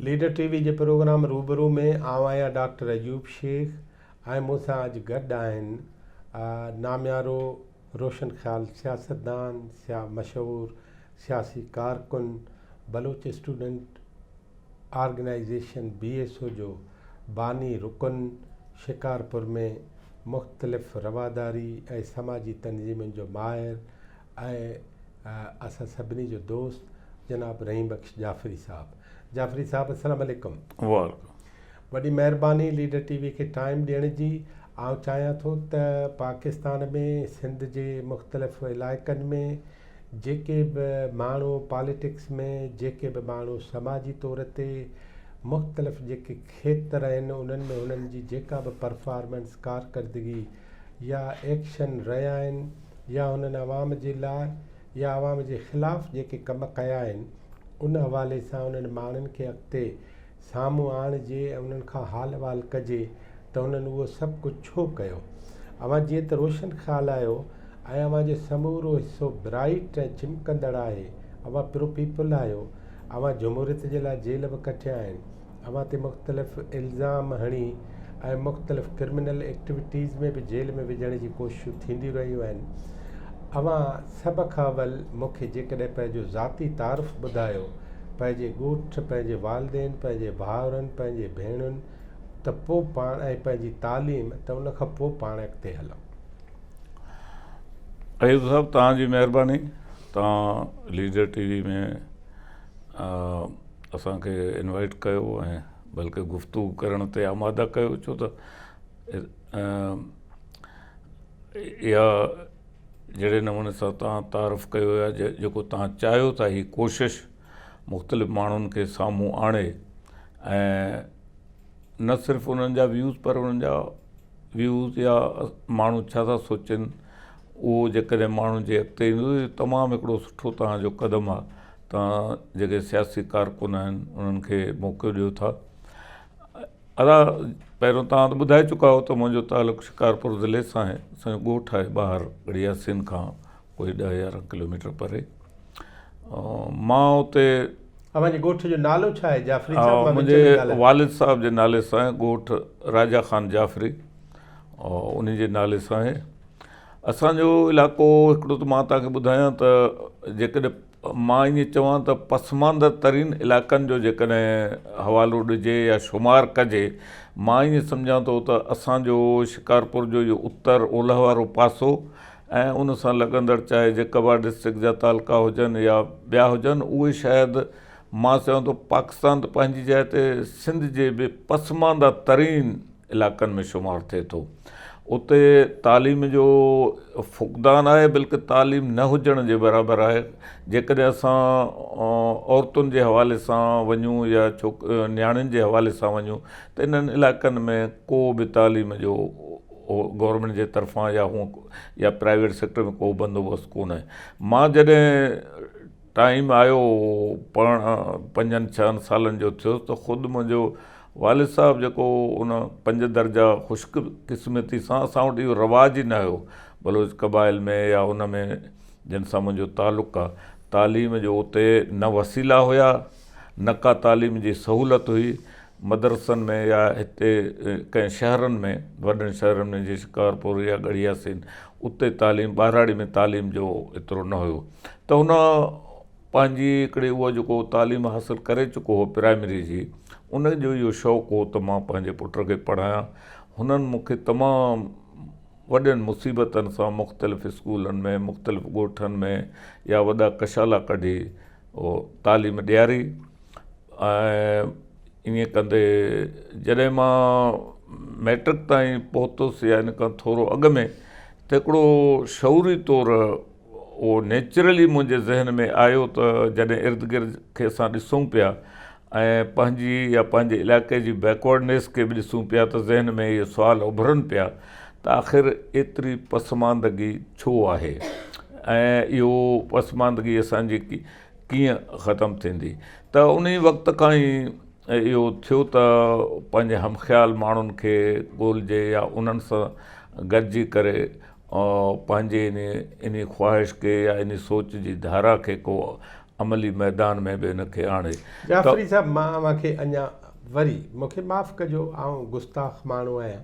Leader ٽي V جي programme روبرو ۾ آئون آهيان ڊاڪٽر ايوب شيخ ۽ مون سان اڄ گڏ آهن ناميارو روشن خيال سياستدان مشهور سياسي ڪارڪن Baloch student organisation B S O جو باني رڪن شڪارپور ۾ مختلف رواداري ۽ سماجي تنظيمن جو ماهر ۽ اسان سڀني جو دوست جناب رحيم بخش جعفري صاحب. جعفري صاحب السلام عليڪم. وعليڪم. وڏي مهرباني ليڊر ٽي وي کي ٽائيم ڏيڻ جي. آئون چاهيان ٿو ته پاڪستان ۾ سنڌ جي مختلف علائقن ۾ جيڪي به ماڻهو پاليٽڪس ۾ جيڪي به ماڻهو سماجي طور تي مختلف جيڪي کيتر آهن انهن ۾ انهن جي جيڪا به پرفارمنس ڪارڪردگي يا ايڪشن رهيا آهن يا انهن عوام جي لاء يا عوام جي خلاف جيڪي ڪم ڪيا آهن ان حوالي سان انهن ماڻهن کي اڳتي سامهون آڻجي ۽ انهن کان حال احوال ڪجي ته انهن اهو سڀ ڪجهه ڇو ڪيو. اوهان جيئن ته روشن خيال آهيو ۽ اوهان جو سمورو حصو برائيٽ ۽ چمڪندڙ آهي، اوهان پرو پيپل آهيو، اوهان جمهوريت جي لاء جيل به ڪٽيا آهن، اوهان تي مختلف الزام هڻي ۽ مختلف ڪرمنل ايڪٽيوٽيز ۾ به جيل ۾ وجهڻ جي ڪوششون ٿينديون رهيون آهن. اوهان سڀ کان اول مون کي جيڪڏهن پنهنجو ذاتي تعارف ٻڌايو، پنهنجي ڳوٺ، پنهنجي والدين، پنهنجي ڀائرن، پنهنجي ڀيڻن ته پوء پاڻ ۽ پنهنجي تعليم ته ان کان پوء پاڻ اڳتي هلون. ايوب صاحب توهان جي مهرباني توهان ليڊر ٽي وي ۾ اسان کي انوائيٽ ڪيو ۽ بلڪه گفتگو ڪرڻ تي آماده ڪيو ڇو ته اها جهڙي نموني سان توهان تعارف ڪيو يا جيڪو توهان چاهيو ٿا هي ڪوشش مختلف ماڻهن کي سامهون آڻي ۽ نه صرف انهن جا ويوز پر انهن جا ويوز يا ماڻهو ڇا ٿا سوچن اهو جيڪڏهن ماڻهن جي اڳتي ايندو تمام هڪڙو سٺو توهان جو قدم آهي توهان جيڪي سياسي ڪارڪن آهن انهن کي موقعو ڏيو ٿا. ادا پهريون توهان ته ٻڌائي چڪا آهيو ته منهنجو تعلق شڪارپور ضلعي سان آهي اسان جو ڳوٺ آهي ٻاهر ڳڙهي ياسين کان ڪوئي ڏهه يارهن ڪلوميٽر پري مان اتي اوهان جي ڳوٺ جو نالو ڇا آهي جعفري صاحب مان وچ ۾ منهنجي والد صاحب جي نالي سان آهي ڳوٺ راجا خان جعفري انهي جي نالي سان آهي اسان جو علائقو هڪڙو ته مان توهان کي ٻڌايان ته جيڪڏهن مان ائين چوان ته پسمانده ترين علائقن جو جيڪڏهن حوالو ڏجي يا شمار ڪجي، مان ائين سمجهان ٿو ته اسان جو شڪارپور جو اهو اتر اولهه وارو پاسو ۽ ان سان لڳندڙ چاهي جيڪب آباد ڊسٽرڪٽ جا تعلقا هجن يا ٻيا هجن اهي شايد مان چوان ٿو پاڪستان ته پنهنجي جاء تي سنڌ جي به پسمانده ترين علائقن ۾ شمار ٿئي ٿو. اتي تعليم جو فقدان آهي بلڪه تعليم نه هجڻ جي برابر آهي. جيڪڏهن اسان عورتن جي حوالي سان وڃون يا ڇوڪ نياڻين جي حوالي سان وڃون ته انهن علائقن ۾ ڪو به تعليم جو گورنمينٽ جي طرفان يا هونء يا پرائيويٽ سيڪٽر ۾ ڪو بندوبست ڪونهي. مان جڏهن ٽائيم آيو پڙهڻ پنجن ڇهن سالن جو ٿيس ته خود منهنجو والد صاحب جيڪو ان پنج درجا خوش قسمتي سان اسان وٽ اهو رواج ئي نه هيو بلوچ قبائل ۾ يا ان ۾ جن سان منهنجو تعلق آ تعليم جو اتي نه وسيلا هيا نه ڪا تعليم جي سهولت هئي مدرسن ۾ يا هتي ڪنهن شهرن ۾ وڏن شهرن ۾ جيئن شڪارپور يا ڳڙهي ياسين اتي تعليم ٻهراڙي ۾ تعليم جو ايترو نه هيو ته هن پنهنجي هڪڙي اهو جيڪو تعليم حاصل ڪري چڪو هو پرائمري جي ان جو اهو شوق هو ته مان پنهنجي پٽ کي پڙهايان هنن مون کي تمام وڏين مصيبتن سان مختلف اسڪولن ۾ مختلف ڳوٺن ۾ يا وڏا ڪشالا ڪڍي اهو تعليم ڏياري ۽ ائين ڪندي جڏهن مان ميٽرڪ تائين پهتس يا ان کان ٿورو اڳ ۾ ته هڪڙو شعوري طور اهو نيچرلي منهنجي ذهن ۾ آيو ته جڏهن ارد گرد کي اسان ڏسون پيا ۽ پنهنجي يا پنهنجي علائقي جي بيڪورڊنيس کي به ڏسون پيا ته ذهن ۾ اهي سوال اڀرن پيا ته آخر ايتري پسماندگي ڇو آهي ۽ اهو پسماندگي اسان جي ڪيئن ختم ٿيندي ته انهي وقت کان ئي اهو ٿيو ته پنهنجي هم خيال ماڻهن کي ڳولجي يا انهن سان گڏجي ڪري پنهنجي انهي خواهش کي يا انهي سوچ جي ڌارا کي ڪو عملي ميدان ۾ به ان کي آڻي ته. جعفري صاحب مان اوهان کي اڃا وري مون کي معاف ڪجو آئون گستاخ ماڻهو آهيان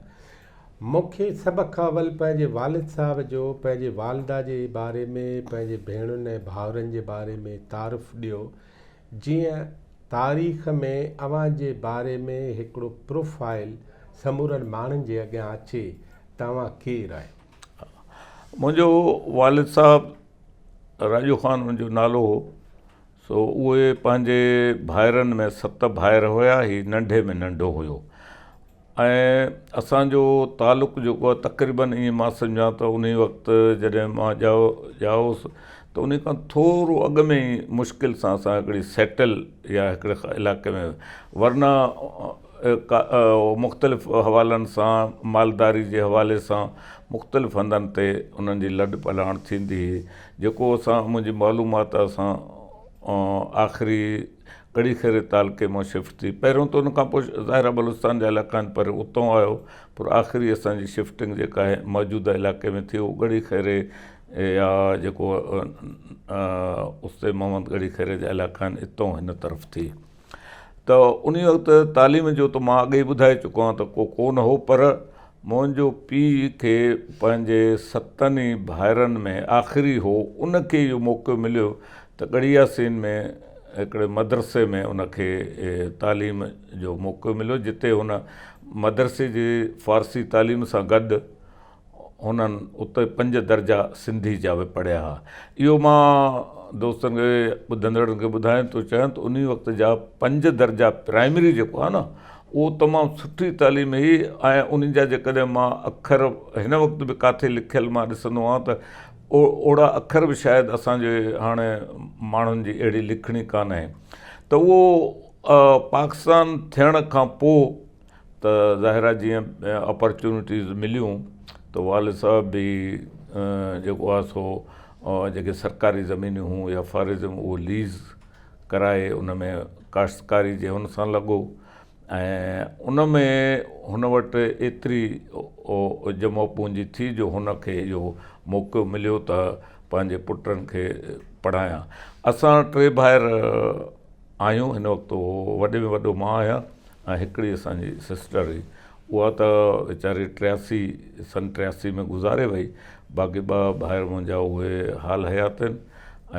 مون کي سڀ کان اول پنهنجي والد صاحب جو پنهنجي والده جي باري ۾ پنهنجي ڀيڻن ۽ ڀائرن جي باري ۾ تعارف ڏيو جيئن تاريخ ۾ اوهان جي باري ۾ هڪڙو پروفائيل سمورن ماڻهن جي اڳيان اچي ته اوهان ڪير آهيو. منهنجو والد صاحب راڄو خان ان جو نالو هو سو اهي پنهنجي ڀائرن ۾ ست ڀائر هيا هي ننڍي ۾ ننڍو هيو ۽ اسانجو تعلق جيڪو آهي تقريبن ائين مان سمجهان ته ان وقت جڏهن مان ڄائو ڄائوس ته ان کان ٿورو اڳ ۾ ئي مشڪل سان اسان هڪڙي سيٽل يا هڪڙي علائقي ۾ ورنه مختلف حوالن سان مالداري جي حوالي سان مختلف هنڌن تي انهن جي لڏ پلاڻ ٿيندي هئي جيڪو اسان منهنجي معلومات اسان آخري ڳڙهي خيري تعلقي مان شفٽ ٿي پهريون ته ان کان پوء ظاهر آهي بلوچستان جا علائقا آهن پر اتان آيو پر آخري اسان جي شفٽنگ جيڪا آهي موجوده علائقي ۾ ٿي اهو ڳڙهي خيري يا جيڪو استي محمد ڳڙهي خيري جا علائقا آهن اتان هن طرف ٿي ته انهي وقت تعليم جو ته مان اڳي ئي ٻڌائي چڪو آهيان ته ڪو ڪونه هو پر منهنجو پيء کي پنهنجي ستن ئي ڀائرن ۾ آخري هو ان کي اهو موقعو مليو ته ڳڙهي ياسين ۾ هڪڙي مدرسي ۾ ان کي تعليم جو موقعو مليو جتي هن مدرسي جي فارسي تعليم سان گڏ هنن اتي پنج درجا سنڌي جا به پڙهيا ها. اهو مان دوستن کي ٻڌندڙن کي ٻڌائڻ ٿو چاهيان ته انهي وقت جا پنج درجا پرائمري جيڪو آهي نه اهو تمام سٺي تعليم هئي ۽ انهي جا جيڪڏهن مان اکر هن وقت به ڪاٿي لکيل مان ڏسندو آهيان ته اوڙا اکر به شايد اسان جي هاڻي ماڻهن جي اهڙي لکڻي ڪانهي ته اهو پاڪستان ٿيڻ کان پوء ته ظاهر آهي جيئن اپرچونٽيز مليون ته والد صاحب به جيڪو آهي سو جيڪي سرڪاري زمينون هيون يا فارض اهو ليز ڪرائي ان ۾ ڪاشتڪاري جي ان سان لڳو ۽ ان ۾ هن وٽ ايتري جمع پونجي ٿي جو هن کي اهو موقعو مليو ته پنهنجي پٽن کي پڙهايان اسان ٽي ڀائر آهيون هن وقت وڏي ۾ وڏو مان آهيان ۽ هڪڙي اسان جي سسٽر هئي اها ته ويچاري ٽياسي سن ٽياسي ۾ گذاري وئي باقي ٻه ڀائر منهنجا اهي حال حيات آهن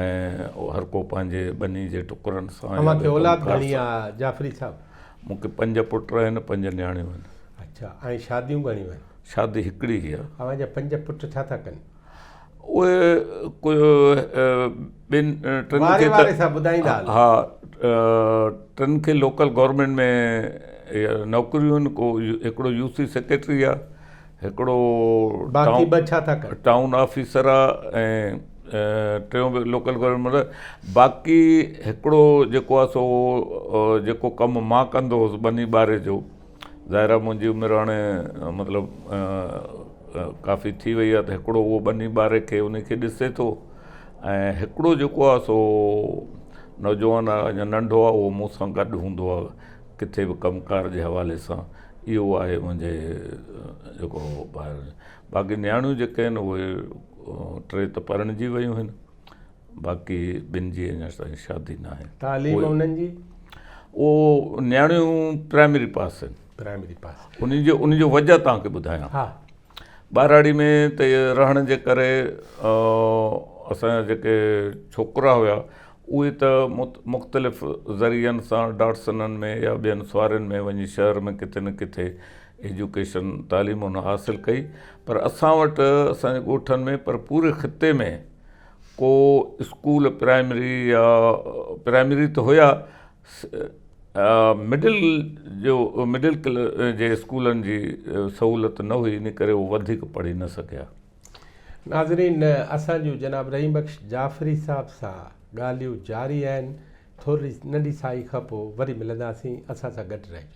۽ هر ڪو پنهنجي ٻني جي ٽڪرن سان يا اوهان کي ٻئي ڪم اولاد ڪار گهڻي سان. آ جعفري صاحب؟ مون کي پنج پٽ آهن پنج نياڻيون آهن. اڇا ۽ شاديون گهڻيون آهن؟ شادي هڪڙي ئي آ. اوهان جا پنج پٽ ڇا ٿا ڪن؟ اهي ڪجهه ٻن ٽن واري کي واري ته سان ٻڌائيندا هلو. ها ٽن کي لوڪل گورنمينٽ ۾ نوڪريون آهن ڪو هڪڙو يو سي سيڪريٽري آهي هڪڙو باقي ٻه ڇا ٿا ڪن؟ ٽائون آفيسر آهي ۽ ٽيون به لوڪل گورنمينٽ باقي هڪڙو جيڪو آهي سو جيڪو ڪم مان ڪندو هوس ٻني ٻاري جو ظاهر آهي منهنجي عمر هاڻي مطلب ڪافي ٿي وئي آهي ته هڪڙو اهو ٻني ٻاري کي ان کي ڏسي ٿو ۽ هڪڙو جيڪو آهي سو نوجوان آهي اڃا ننڍو آهي اهو مون سان گڏ هوندو آهي ڪٿي به ڪم ڪار جي حوالي سان اهو آهي منهنجي جيڪو ٻاهر باقي نياڻيون جيڪي آهن اهي ٽي ته پرڻجي ويون آهن باقي ٻن جي اڃا تائين شادي ناهي. تعليم انهن جي؟ اهو نياڻيون پرائمري پاس آهن. Primary pass. ان جو ان جو وجه توهان کي ٻڌايان. ها. ٻهراڙي ۾ ته رهڻ جي ڪري اسان جا جيڪي ڇوڪرا هيا اهي ته مختلف ذريعن سان ڊاٽسنن ۾ يا ٻين سوارين ۾ وڃي شهر ۾ ڪٿي نه ڪٿي ايجوڪيشن تعليم هن حاصل ڪئي پر اسان وٽ اسان جي ڳوٺن ۾ پر پوري خطي ۾ ڪو اسڪول پرائمري يا پرائمري ته هيا مڊل جو مڊل جي اسڪولن جي سهولت نه هئي ان ڪري هو وڌيڪ پڙهي نه سگهيا. ناظرين اسان جون جناب رحيم بخش جعفري صاحب سان ڳالهيون جاري آهن ٿورڙي ننڍي ساهي کان پوء وري ملنداسين اسان سان گڏ رهجو.